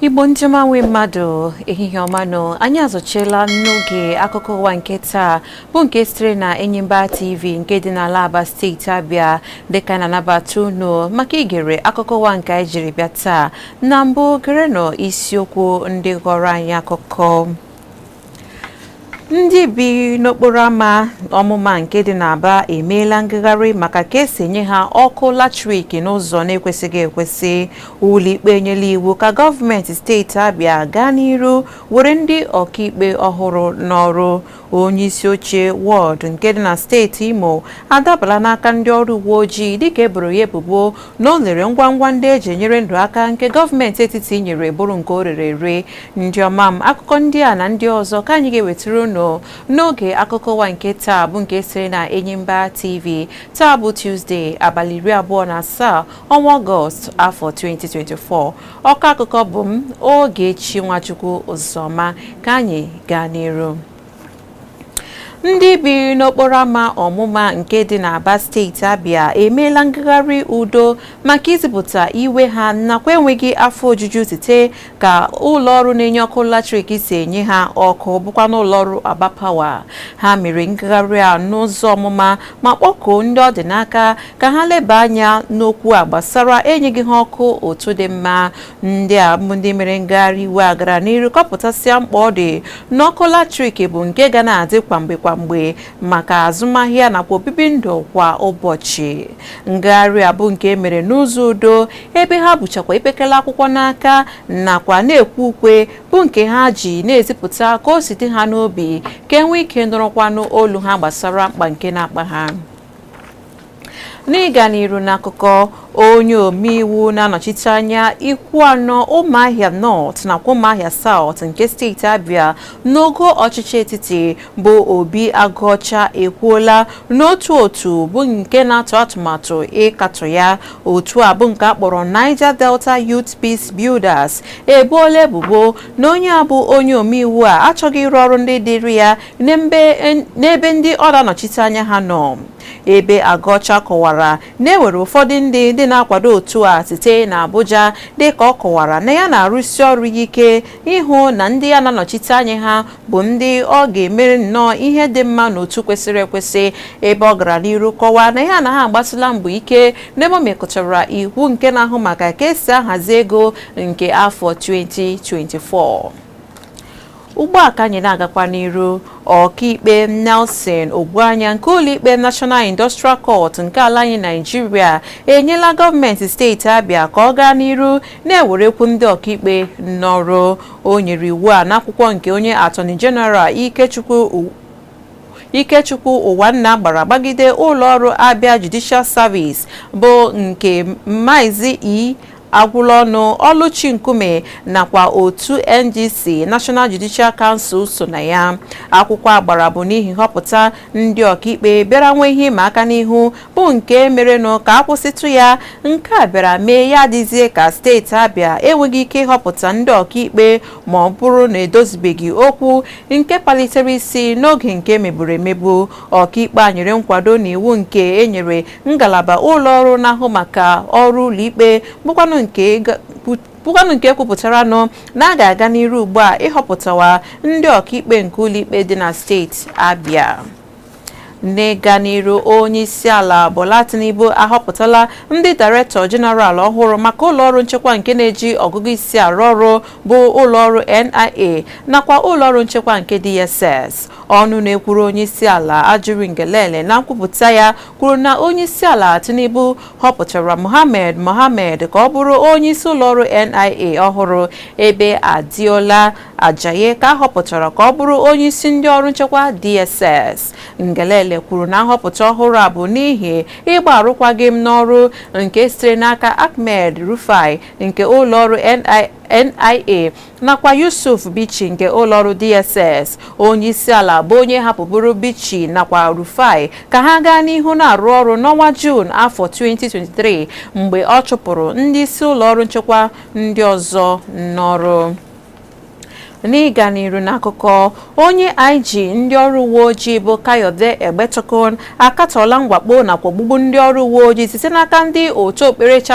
Igbo ndị ọma nwe mmadụ, ehihie ọma nụ. Anyị azọchiela n'oge akụkọ ụwa nke taa, bụ nke sitere na Enyimba TV nke dị n'ala Aba, steeti Abịa. Dịka na-anabata unu maka igere akụkọ ụwa nke anyị jiri bịa taa, na mbụ gerenụ isiokwu ndị ghọrọ anyị akụkọ. Ndị bi n'okporo ámá Ọmụma nke dị n'Aba emeela ngagharị maka ka esi enye ha ọkụ latrik n'ụzọ na-ekwesịghị ekwesị. Ụlọikpe enyela iwu ka gọọmenti steeti Abịa gaa n'iru were ndị ọkaikpe ọhụrụ n'ọrụ. Onye isi oche wọdụ nke dị na steeti Imo adabala n'aka ndị ọrụ uwe ojii dịka eboro ya ebubo na o lere ngwa ngwa ndị eji enyere ndụ aka nke gọọmenti etiti nyere, bụrụ nke o rere ere. Ndị ọma m, akụkọ ndị a na ndị ọzọ ka anyị ga-ewetara unu n'oge akụkọ ụwa nke taa, bụ nke sitere na Enyimba TV. Taa bụ Tuzdee, abalị 27, ọnwa Ọgọst, afọ 2024. Ọkọ akụkọ bụ m, Ogechi Nwachukwu Ụzọma. Ka anyị gaa n'iru. Ndị bi n'okporo ámá Ọmụma nke dị n'Aba, steeti Abịa emeela ngagharị udo maka izipụta iwe ha nakwa enweghị afọ ojuju site ka ụlọọrụ na-enye ọkụ latrik si enye ha ọkụ, bụkwa n'ụlọọrụ Aba Power. Ha mere ngagharị a n'ụzọ Ọmụma ma kpọkuo ndị ọ dị n'aka ka ha leba anya n'okwu a gbasara enyeghị ha ọkụ otu dị mma. Ndị a bụ ndị mere ngagharị iwe a gara n'iru kọpụtasịa mkpa ọ dị n'ọkụ latrik bụ nke ga na-adị kwamgbe kwamgbe maka azụmahịa nakwa obibi ndụ kwa ụbọchị. Ngagharị a bụ nke mere n'ụzọ udo, ebe ha buchakwa epekele akwụkwọ n'aka nakwa na-ekwe ukwe, bụ nke ha ji na-ezipụta ka o si dị ha n'obi, ka enwee ike nụrụkwanụ olu ha gbasara mkpa nke na-akpa ha. N'ịga n'iru n'akụkọ, onye omeiwu na-anọchite anya Ikwuano, Ụmụahịa North nakwa Ụmụahịa South nke steeti Abịa n'ogo ọchịchị etiti, bụ Obi Agụọcha, ekwuola n'otu otu bụ nke na-atụ atụmatụ ịkatọ ya. Otu a bụ nke a kpọrọ Niger Delta Youth Peace Builders ebuola ebubo na onye a bụ onye omeiwu a achọghị ịrụ ọrụ ndị dịrị ya n'ebe ndị ọ na-anọchite anya ha nọ, ebe Agụọcha kọwara na enwere ụfọdụ ndị na-akwado otu a site na Abuja. Dịka ọ kọwara na ya na-arụsi ọrụ ya ike ịhụ na ndị ya na-anọchite anya ha bụ ndị ọ ga-emere nnọọ ihe dị mma n'otu kwesịrị ekwesị, ebe ọ gara n'iru kọwaa na ya na ha agbasila mbọ ike n'ebe o mekọtara iwu nke na-ahụ maka ka esi ahazi ego nke afọ 2024. Ugbu a ka anyị na-agakwa n'iru. Ọkaikpe Nelson Ogbuanya nke ụlọikpe National Industrial Court nke ala anyị Naijiria enyela gọọmenti steeti Abịa ka ọ gaa n'iru na-ewerekwu ndị ọkaikpe n'ọrụ. O nyere iwu a n'akwụkwọ nke onye Attorney General Ikechukwu Ụwanna gbara gbagide ụlọọrụ Abia Judicial Service, bụ nke Maazị E Agwụlọnụ Ọlụchi Nkume nakwa otu NJC, National Judicial Council, so na ya. Akwụkwọ agbara bụ n'ihi nhọpụta ndị ọkaikpe bịara nwee ihe ịma aka n'ihu, bụ nke merenụ ka akwụsịtụ ya. Nke a bịara mee ya adịzie ka steeti Abịa enweghị ike ịhọpụta ndị ọkaikpe ma ọ bụrụ na edozibeghị okwu nke kpalitere isi n'oge nke meburu emebu. Ọkaikpe a nyere nkwado na iwu nke enyere ngalaba ụlọọrụ na-ahụ maka ọrụ ụlọikpe, bụkwanụ nke kwupụtaranụ na a ga-aga n'iru ugbu a ịhọpụtawa ndị ọkaikpe nke ụlọikpe dị na steeti Abịa. N'ịga n'iru, onye isi ala Bola Tinubu ahọpụtala ndị Director General ọhụrụ maka ụlọọrụ nchekwa nke na-eji ọgụgụ isi arụ ọrụ, bụ ụlọọrụ NIA nakwa ụlọọrụ nchekwa nke DSS. Ọnụ na-ekwuru onye isi ala, Ajuri Ngelale, na nkwupụta ya kwuru na onye isi ala Tinubu họpụtara Mohammed Mohammed ka ọ bụrụ onye isi ụlọọrụ NIA ọhụrụ, ebe Adeola Ajayi ka a họpụtara ka ọ bụrụ onye isi ndị ọrụ nchekwa DSS. Ngelale kwuru na nhọpụta ọhụrụ a bụ n'ihi ịgba arụkwaghịm n'ọrụ nke sitere n'aka Ahmed Rufai nke ụlọọrụ NIA nakwa Yusuf Bichi nke ụlọọrụ DSS. Onye isi ala bụ onye hapụburu Bichi nakwa Rufai ka ha gaa n'ihu na-arụ ọrụ n'ọnwa Juun afọ 2023, mgbe ọ chụpụrụ ndị isi ụlọọrụ nchekwa ndị ọzọ n'ọrụ. N'ịga n'iru n'akụkọ, onye IG ndị ọrụ uwe ojii bụ Kayode Egbetokun akatọọla mwakpo nakwa ogbugbu ndị ọrụ uwe ojii site n'aka ndị otu okpukperechi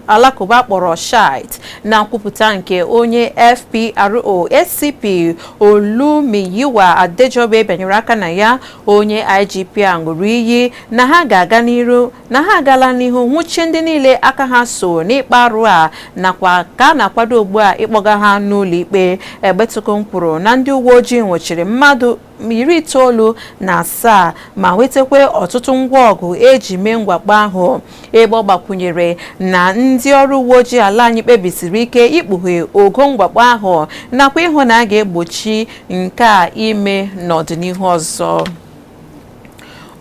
alakụba kpọrọ Shiite. Na nkwupụta nke onye FPRO, ACP Olumiyiwa Adejobe bịanyere aka na ya, onye IGP a ṅụrụ iyi na ha ga-aga n'iru na ha agala n'ihu nwụchie ndị niile aka ha so n'ịkpa arụ a, nakwa ka a na-akwado ugbu a ịkpọga ha n'ụlọ ikpe. Egbetokun kwuru na ndị uwe ojii nwụchiri mmadụ 97 ma nwetakwa ọtụtụ ngwa ọgụ eji mee mwakpo ahụ, ebe ọ gbakwunyere na ndị ọrụ uwe ojii ala anyị kpebisiri ike ikpughe ogo mwakpo ahụ nakwa ịhụ na a ga-egbochi nke a ime n'ọdịnihu ọzọ.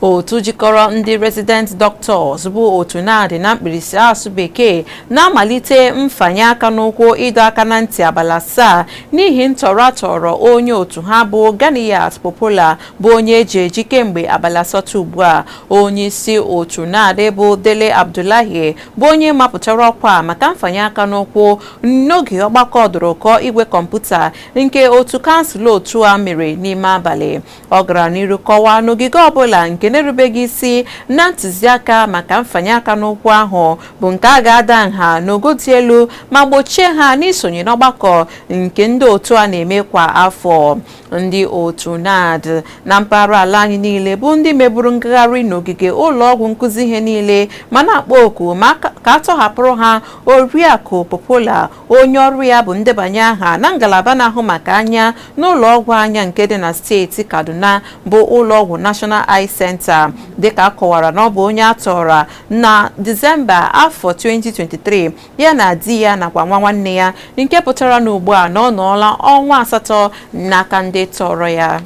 Otu jikọrọ ndị Resident Doctors bụ otu na-adị na mkpirisi asụ Bekee na-amalite mfanye aka n'ụkwụ ịdọ aka na ntị abalị 7 n'ihi ntọrọ atọrọ onye otu ha bụ Ganiyat Popola, bụ onye eji eji kemgbe abalị 8 ugbu a. Onye isi otu na-adị bụ Dele Abdullahi bụ onye mapụtara ọkwa maka mfanye aka n'ụkwụ n'oge ọgbakọ ọdụrụkọ igwe kọmputa nke otu kansụl otu a mere n'ime abalị. Ọ gara n'iru kọwaa n'ogige ọbụla nke na-erubeghị isi na ntụziaka maka mfanye aka n'ụkwụ ahụ bụ nke a ga-ada nha n'ogo dị elu ma gbochie ha n'isonye n'ọgbakọ nke ndị otu a na-eme kwa afọ. Ndị otu NAD na mpaghara ala anyị niile bụ ndị meburu ngagharị n'ogige ụlọ ọgwụ nkụzi ihe niile ma na-akpọ oku ma ka a tọhapụrụ ha Oriakụ Popola, onye ọrụ ya bụ ndebanye aha na ngalaba na-ahụ maka anya n'ụlọ ọgwụ anya nke dị na steeti Kaduna bụ ụlọ ọgwụ National Eye Center, dịka a kọwara na ọ bụ onye a tọrọ na Disemba afọ 2023, ya na di ya nakwa nwa nwanne ya, nke pụtara na ugbu a na ọ nọọla ọnwa 8 n'aka ndị tọrọ ya.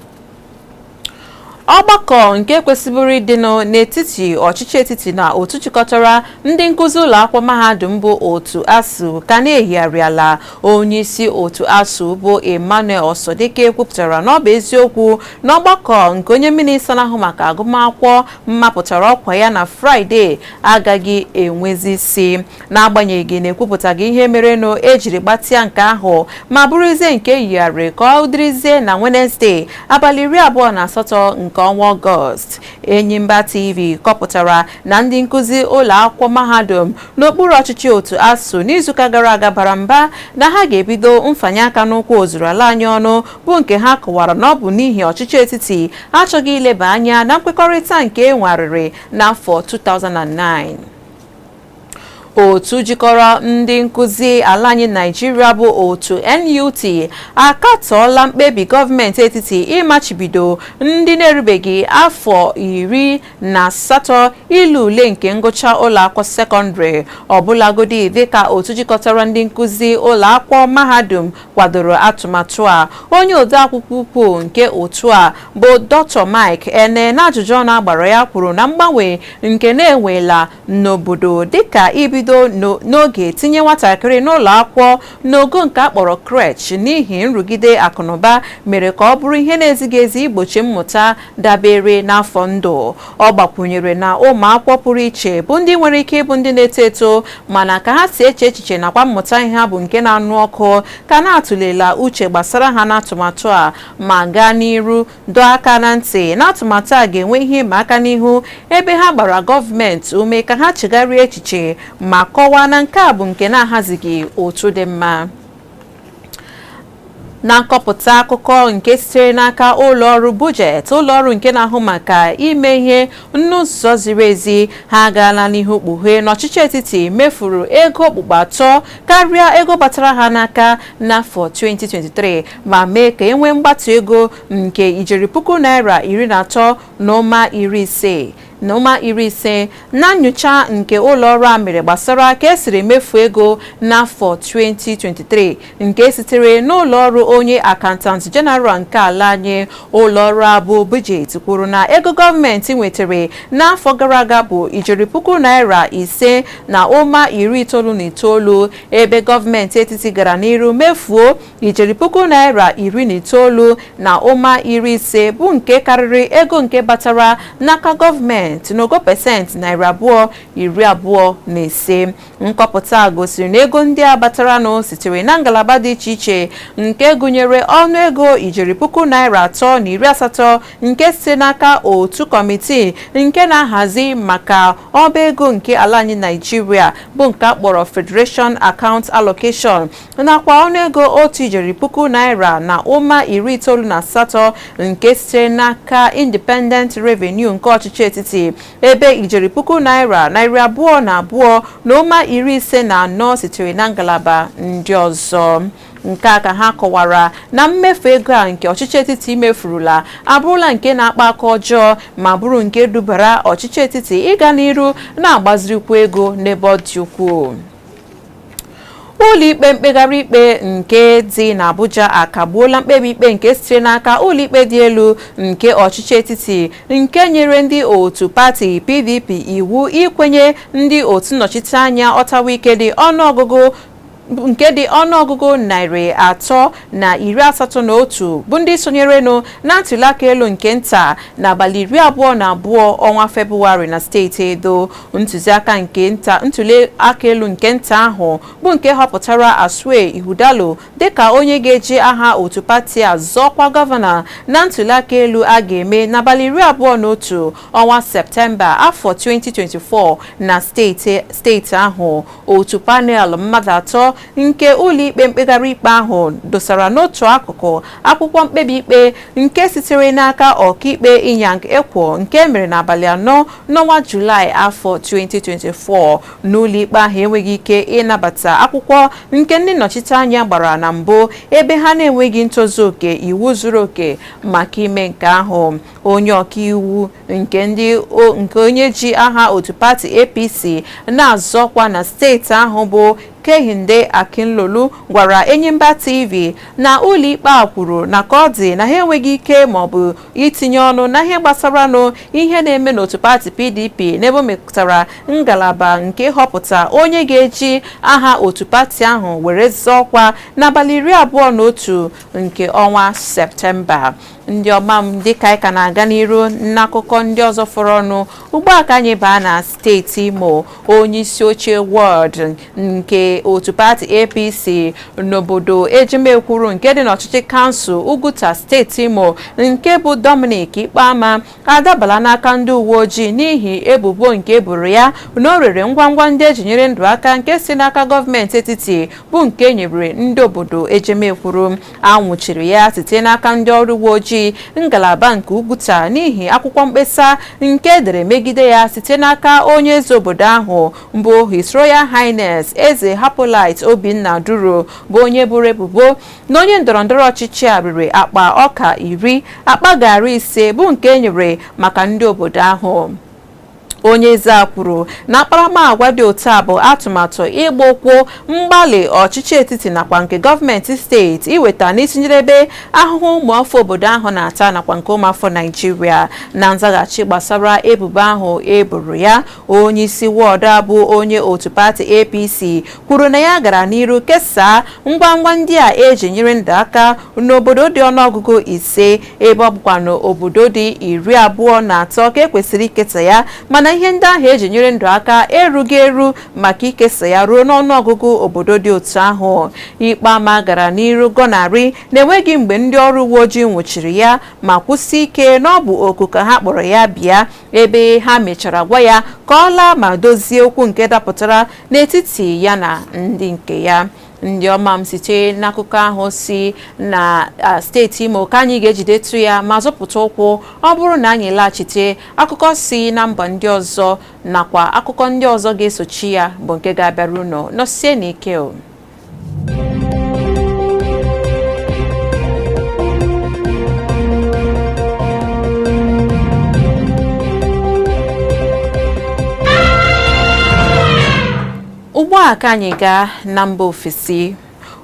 Ọgbakọ nke kwesịbụrụ ịdịnụ n'etiti ọchịchị etiti na otu jikọtara ndị nkụzi ụlọ akwụkwọ mahadum bụ otu ASUU ka na-ehigharịala. Onyeisi otu ASUU bụ Emmanuel Osodike kwupụtara na ọ bụ eziokwu na ọgbakọ nke onye minista na-ahụ maka agụmakwụkwọ mmapụtara ọkwa ya na Fraịde agaghị enwezi isi, n'agbanyeghị na ekwupụtaghị ihe merenụ ejiri gbatịa nke ahụ ma bụrụzie nke eyigharị ka ọ dịrịzie na Wenesde, abalị 28 nke ọnwa Ọgọst. Enyimba TV kọpụtara na ndị nkụzi ụlọ akwụkwọ mahadum n'okpuru ọchịchị otu ASUU n'izuụka gara aga bara mba na ha ga-ebido mfanye aka n'ụkwụ ozuru ala anyị ọnụ, bụ nke ha kọwara na ọ bụ n'ihi ọchịchị etiti achọghị ileba anya na nkwekọrịta nke enwarịrị n'afọ 2009. Otu jikọrọ ndị nkụzi ala anyị Naijiria bụ otu NUT akatọọla mkpebi gọọmenti etiti ịmachibido ndị na-erubeghị afọ 18 ile ule nke ngụcha ụlọ akwụkwọ sekọndịrị, ọbụlagodi dịka otu jikọtara ndị nkụzi ụlọ akwụkwọ mahadum kwadoro atụmatụ a. Onye odeakwụkwọ ukwu nke otu a bụ Dr. Mike Ene, n'ajụjụ ọnụ agbara ya, kwuru na mgbanwe nke na-enwela n'obodo dịka ibido n'oge tinye nwatakịrị n'ụlọ akwụkwọ n'ogo nke a kpọrọ creche n'ihi nrụgide akụnụba mere ka ọ bụrụ ihe na-ezighị ezi igbochi mmụta dabere n'afọ ndụ. Ọ gbakwunyere na ụmụ akwụkwọ pụrụ iche bụ ndị nwere ike ịbụ ndị na-eto eto, mana ka ha si eche echiche nakwa mmụta ihe ha bụ nke na-anụ ọkụ, ka na-atụlela uche gbasara ha n'atụmatụ a, ma gaa n'iru dọọ aka na ntị na atụmatụ a ga-enwe ihe ịma aka n'ihu, ebe ha gbara gọọmenti ume ka ha chegharịa echiche ma kọwaa na nke a bụ nke na-ahazighị otu dị mma. Na nkọpụta akụkọ nke sitere n'aka ụlọọrụ budget, ụlọọrụ nke na-ahụ maka ime ihe n'ụzọ ziri ezi, ha agaala n'ihu kpughee n'ọchịchị etiti mefuru ego okpukpu atọ karịa ego batara ha n'aka n'afọ 2023, ma mee ka enwee mgbatu ego nke ijeri puku naira 13.50 na nyocha nke ụlọọrụ a mere gbasara ka esiri mefu ego n'afọ 2023 nke sitere n'ụlọọrụ onye accountant general nke ala anyị. Ụlọọrụ a bụ budget kwuru na ego gọọmenti nwetara n'afọ gara aga bụ ijeri puku naira 5.99, ebe gọọmenti etiti gara n'iru mefuo ijeri puku naira 19.50, bụ nke karịrị ego nke batara n'aka gọọmenti. pasentị n'ogo pasentị 225. Nkọpụta a gosiri na ego ndị a bataranụ sitere na ngalaba dị iche iche nke gụnyere ọnụego ijeri ₦380,000 nke site n'aka otu kọmitii nke na-ahazi maka ọba ego nke ala anyị Naịjirịa bụ nke a kpọrọ Federation Account Allocation, nakwa ọnụego otu ijeri ₦198 na ụma nke sitere n'aka Independent Revenue nke ọchịchị etiti, ebe ijeri ₦202 na ụma 54 sitere na ngalaba ndị ọzọ. Nke a ka ha kọwara na mmefu ego a nke ọchịchị etiti mefurula abụrụla nke na-akpa aka ọjọọ ma bụrụ nke dubara ọchịchị etiti ịga n'iru na-agbazirikwa ego n'ebe ọ dị ukwuu. Ụlọikpe mkpegharị ikpe nke dị n'Abuja akagbuola mkpebi ikpe nke sitere n'aka ụlọikpe dị elu nke ọchịchị etiti nke nyere ndị otu pati PDP iwu ikwenye ndị otu nnọchiteanya Ọtawike dị ọnụọgụgụ nke dị ọnụọgụgụ 381 bụ ndị sonyerenụ na ntụliaka elu nke nta n'abalị 22 ọnwa Febụwarị na steeti Edo. Ntụziaka nke nta ntụliaka elu nke nta ahụ bụ nke họpụtara Asue Ighodalo dịka onye ga-eji aha otu pati a zọọkwa gọvanọ na ntụliaka elu a ga-eme n'abalị 21 ọnwa Septemba afọ 2024 na steeti ahụ. Otu panel mmadụ atọ nke ụlọikpe mkpegharị ikpe ahụ dosara n'otu akụkụ akwụkwọ mkpebi ikpe nke sitere n'aka ọkaikpe Inyang Ekwo nke mere n'abalị 4 n'ọnwa Julaị afọ 2024. N'ụlọikpe ahụ enweghị ike ịnabata akwụkwọ nke ndị nnọchiteanya gbara na mbụ ebe ha na-enweghị ntozu oke iwu zuru oke maka ime nke ahụ. Onye ọkaiwu nke ndị nke onye ji aha otu pati APC na-azọkwa na steeti ahụ bụ Kehinde Akinlolu gwara Enyimba TV na ụlọikpe a kwuru na ka ọ dị na ha enweghị ike maọbụ itinye ọnụ na ihe gbasaranụ ihe na-eme n'otu pati PDP n'ebe o metụtara ngalaba nke họpụta onye ga-eji aha otu pati ahụ were zọọkwa n'abalị 21 nke ọnwa Septemba. Ndị ọma m, dịka anyị ka na-aga n'iru n'akụkọ ndị ọzọ fọrọ ọnụ ugbu a, ka anyị baa na steeti Imo. Onye isi oche wọd nke otu pati APC n'obodo Ejemekwuru nke dị n'ọchịchị kansụl Uguta, steeti Imo, nke bụ Dominic Ikpeama, adabala n'aka ndị uwe ojii n'ihi ebubo nke eboro ya na o rere ngwangwa ndị eji nyere ndụ aka nke si n'aka gọọmenti etiti bụ nke nyere ndị obodo Ejemekwuru. Anwụchiri ya site n'aka ndị ọrụ uwe ojii ngalaba nke Uguta n'ihi akwụkwọ mkpesa nke edere megide ya site n'aka onye eze obodo ahụ mbụ, His Royal Highness Eze Happolite Obinna Duru, bụ onye buru ebubo na onye ndọrọndọrọ ọchịchị a riri akpa ọka 10, akpa garị 5 bụ nke e nyere maka ndị obodo ahụ. Onye eze a kwuru na akparamagwa dị otu a bụ atụmatụ ịgba ụkwụ mgbalị ọchịchị etiti nakwa nke gọọmenti steeti iweta n'isi njedebe ahụhụ ụmụafọ obodo ahụ na-ata nakwa nke ụmụafọ Naijiria. Na nzaghachi gbasara ebubo ahụ eboro ya, onye isi wọdụ a bụ onye otu pati APC kwuru na ya gara n'iru kesaa ngwangwa ndị a eji nyere ndụ aka n'obodo dị ọnụọgụgụ 5, ebe ọ bụkwa n'obodo dị 23 ka ekwesịrị ikesa ya, mana ihe ndị ahụ eji nyere ndụ aka erughị eru maka ikesa ya ruo n'ọnụọgụgụ obodo dị otu ahụ. Ikpeama gara n'iru gọnarị na-enweghị mgbe ndị ọrụ uwe ojii nwụchiri ya ma kwụsị ike na ọ bụ oku ka ha kpọrọ ya bịa, ebe ha mechara gwa ya ka ọ laa ma dozie okwu nke dapụtara n'etiti ya na ndị nke ya. Ndị ọma m, site n'akụkọ ahụ si na steeti Imo ka anyị ga-ejidetu ya ma zọpụta ụkwụ. Ọ bụrụ na anyị laghachite, akụkọ si na mba ndị ọzọ nakwa akụkọ ndị ọzọ ga-esochi ya bụ nke ga-abịara unu. Nọsie n'ike o. Ugbu a ka anyị gaa na mba ofesi.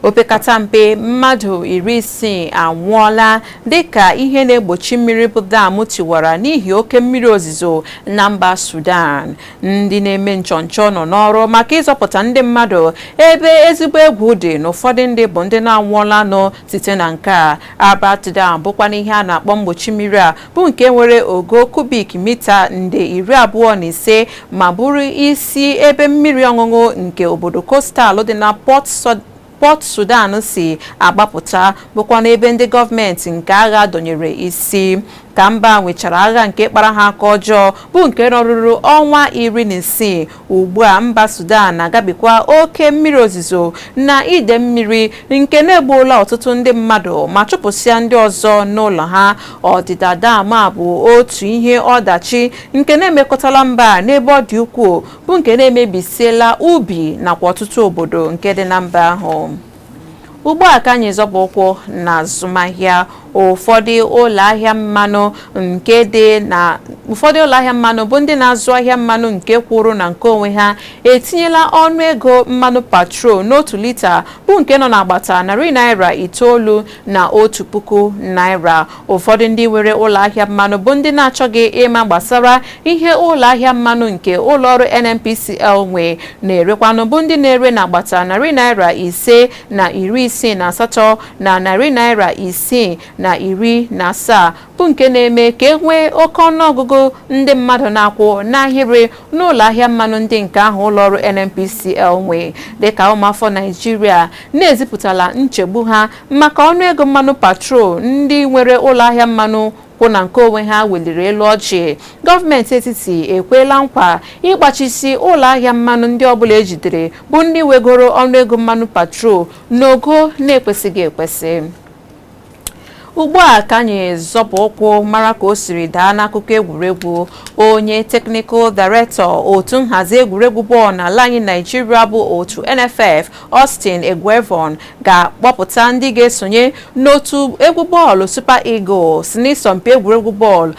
Opekata mpe mmadụ 60 anwụọla dịka ihe na-egbochi mmiri bụ dam tiwara n'ihi oke mmiri ozuzo na mba Sudan. Ndị na-eme nchọnchọ nọ n'ọrụ maka ịzọpụta ndị mmadụ, ebe ezigbo egwu dị na ụfọdụ ndị bụ ndị na-anwụọla nụ site na nke a. Albert Dam bụkwa ihe a na-akpọ mgbochi mmiri a, bụ nke nwere ogo kubik mita nde 25 ma bụrụ isi ebe mmiri ọṅụṅụ nke obodo coastal dị na Port Sudan si agbapụta, bụkwa n'ebe ndị gọọmenti nke agha dọnyere isi ka mba nwechara agha nke kpara ha aka ọjọọ, bụ nke nọrụrụ ọnwa 16 ugbu a. Mba Sudan na-agabikwa oke mmiri ozuzo na ide mmiri nke na-egbuola ọtụtụ ndị mmadụ ma chụpụsịa ndị ọzọ n'ụlọ ha. Ọdịda dam a bụ otu ihe ọdachi nke na-emekọtala mba n'ebe ọ dị ukwuu, bụ nke na-emebisiela ubi nakwa ọtụtụ obodo nke dị na mba ahụ. Ugbu a ka anyị zọpụ ụkwụ na azụmahịa. Ụfọdụ ụlọ ahịa mmanụ bụ ndị na-azụ ahịa mmanụ nke kwụrụ na nke onwe ha etinyela ọnụ ego mmanụ petrol n'otu lita, bụ nke nọ n'agbata ₦900 na ₦1,000. Ụfọdụ ndị nwere ụlọ ahịa mmanụ bụ ndị na-achọghị ịma gbasara ihe ụlọ ahịa mmanụ nke ụlọọrụ NNPCL nwe na-erekwanụ, bụ ndị na-ere n'agbata ₦568 na ₦617, bụ nke na-eme ka e nwee oke ọnụọgụgụ ndị mmadụ na-akwụ n'ahịrị n'ụlọ ahịa mmanụ ndị nke ahụ ụlọọrụ NNPCL nwe. Dịka ụmụafọ Naijiria na-ezipụtala nchegbu ha maka ọnụego mmanụ petrol ndị nwere ụlọ ahịa mmanụ kwụ na nke onwe ha weliri elu ọchị, gọọmenti etiti ekwela nkwa ịgbachisi ụlọ ahịa mmanụ ndị ọbụla ejidere bụ ndị wegoro ọnụego mmanụ petrol n'ogo na-ekwesịghị ekwesị. Ugbu a ka anyị zọpụ ụkwụ mara ka o siri daa n'akụkọ egwuregwu. Onye technical director otu nhazi egwuregwu bọọlụ n'ala anyị Naijiria, bụ otu NFF, Austin Eguavoen, ga-akpọpụta ndị ga-esonye n'otu egwu bọọlụ Super Eagles n'ịsọmpi egwuregwu bọọlụ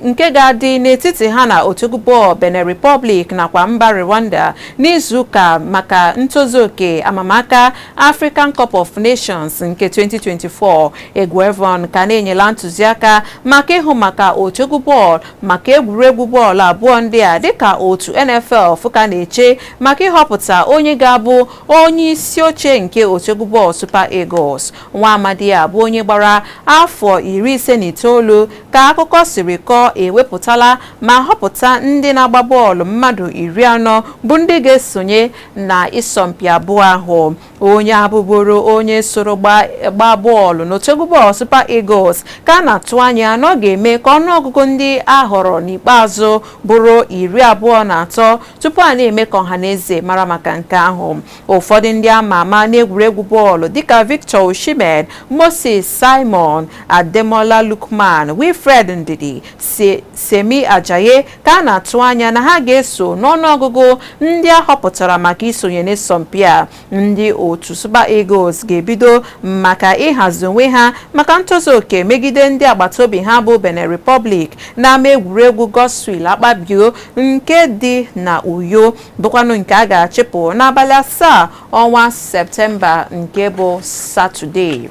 nke ga-adị n'etiti ha na otu egwu bọọlụ Benin Republic nakwa mba Rwanda n'izuụka maka ntozu oke amamaka African Cup of Nations nke 2024. Eguavoen ka na-enyela ntụziaka maka ịhụ maka otu egwu bọọlụ maka egwuregwu bọọlụ abụọ ndị a, dịka otu NFF ka na-eche maka ịhọpụta onye ga-abụ onye isi oche nke otu egwu bọọlụ Super Eagles. Nwa amadi a bụ onye gbara afọ 59, ka akụkọ siri kọọ, ewepụtala ma họpụta ndị na-agba bọọlụ mmadụ 40 bụ ndị ga-esonye na ịsọmpi abụọ ahụ. Onye abụbụrụ onye soro gbaa bọọlụ n'otu egwu bọọlụ Super Eagles ka a na-atụ anya na ọ ga-eme ka ọnụọgụgụ ndị a họrọ n'ikpeazụ bụrụ 23 tupu a na-eme ka ọha na eze mara maka nke ahụ. Ụfọdụ ndị ama ama n'egwuregwu bọọlụ dịka Victor Osimhen, Moses Simon, Ademola Lookman, Wilfred Ndidi, Semi Ajayi ka a na-atụ anya na ha ga-eso n'ọnụọgụgụ ndị a họpụtara maka isonye n'ịsọmpi a. Ndị otu Super Eagles ga-ebido maka ịhazi onwe ha maka ntozu oke megide ndị agbata obi ha bụ Benin Republic n'ama egwuregwu Godswill Akpabio nke dị na Uyo, bụkwanụ nke a ga-achịpụ n'abalị 7 ọnwa Septemba, nke bụ Satọde.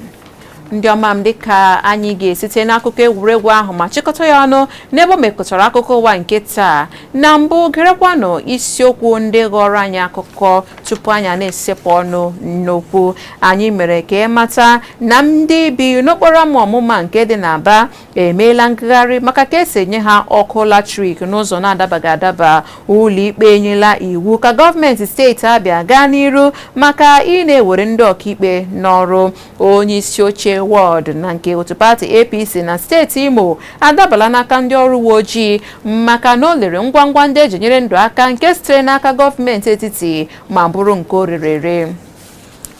Ndị ọma m, dịka anyị ga-esite n'akụkọ egwuregwu ahụ ma chịkọta ya ọnụ n'ebe o mekọtara akụkọ ụwa nke taa, na mbụ gerekwanụ isiokwu ndị ghọrọ anyị akụkọ tupu anyị na-esepụ ọnụ n'okwu. Anyị mere ka ị mata na ndị bi n'okporo ámá Ọmụma nke dị n'Aba emeela ngagharị maka ka esi enye ha ọkụ latrik n'ụzọ na-adabaghị adaba. Ụlọikpe enyela iwu ka gọọmenti steeti Abịa gaa n'iru maka ị na-ewere ndị ọkaikpe n'ọrụ. Onye isi oche wọd na nke otu pati APC na steeti Imo adabala n'aka ndị ọrụ uwe ojii maka na o lere ngwa ngwa ndị eji nyere ndụ aka nke sitere n'aka gọọmenti etiti ma bụrụ nke o rere ere.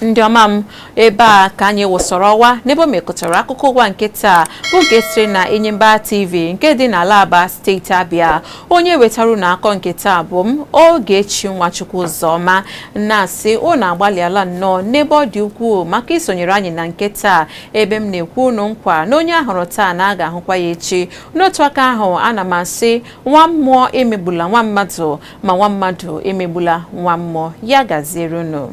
Ndị ọma m, ebe a ka anyị wụsọrọ ọwa n'ebe o mekọtara akụkọ ụwa nke taa, bụ nke sitere na Enyimba TV nke dị n'ala Aba, steeti Abịa. Onye wetara unu akọ nke taa bụ m, Ogechi Nwachukwu Ụzọma, na-asị unu agbalịala nnọọ n'ebe ọ dị ukwuu maka isonyere anyị na nke taa, ebe m na-ekwu unu nkwa na onye ahụrụ taa na a ga-ahụkwa ya echi. N'otu aka ahụ, ana m asị nwa mmụọ emegbula nwa mmadụ, ma nwa mmadụ emegbula nwa mmụọ. Ya gaziere unu.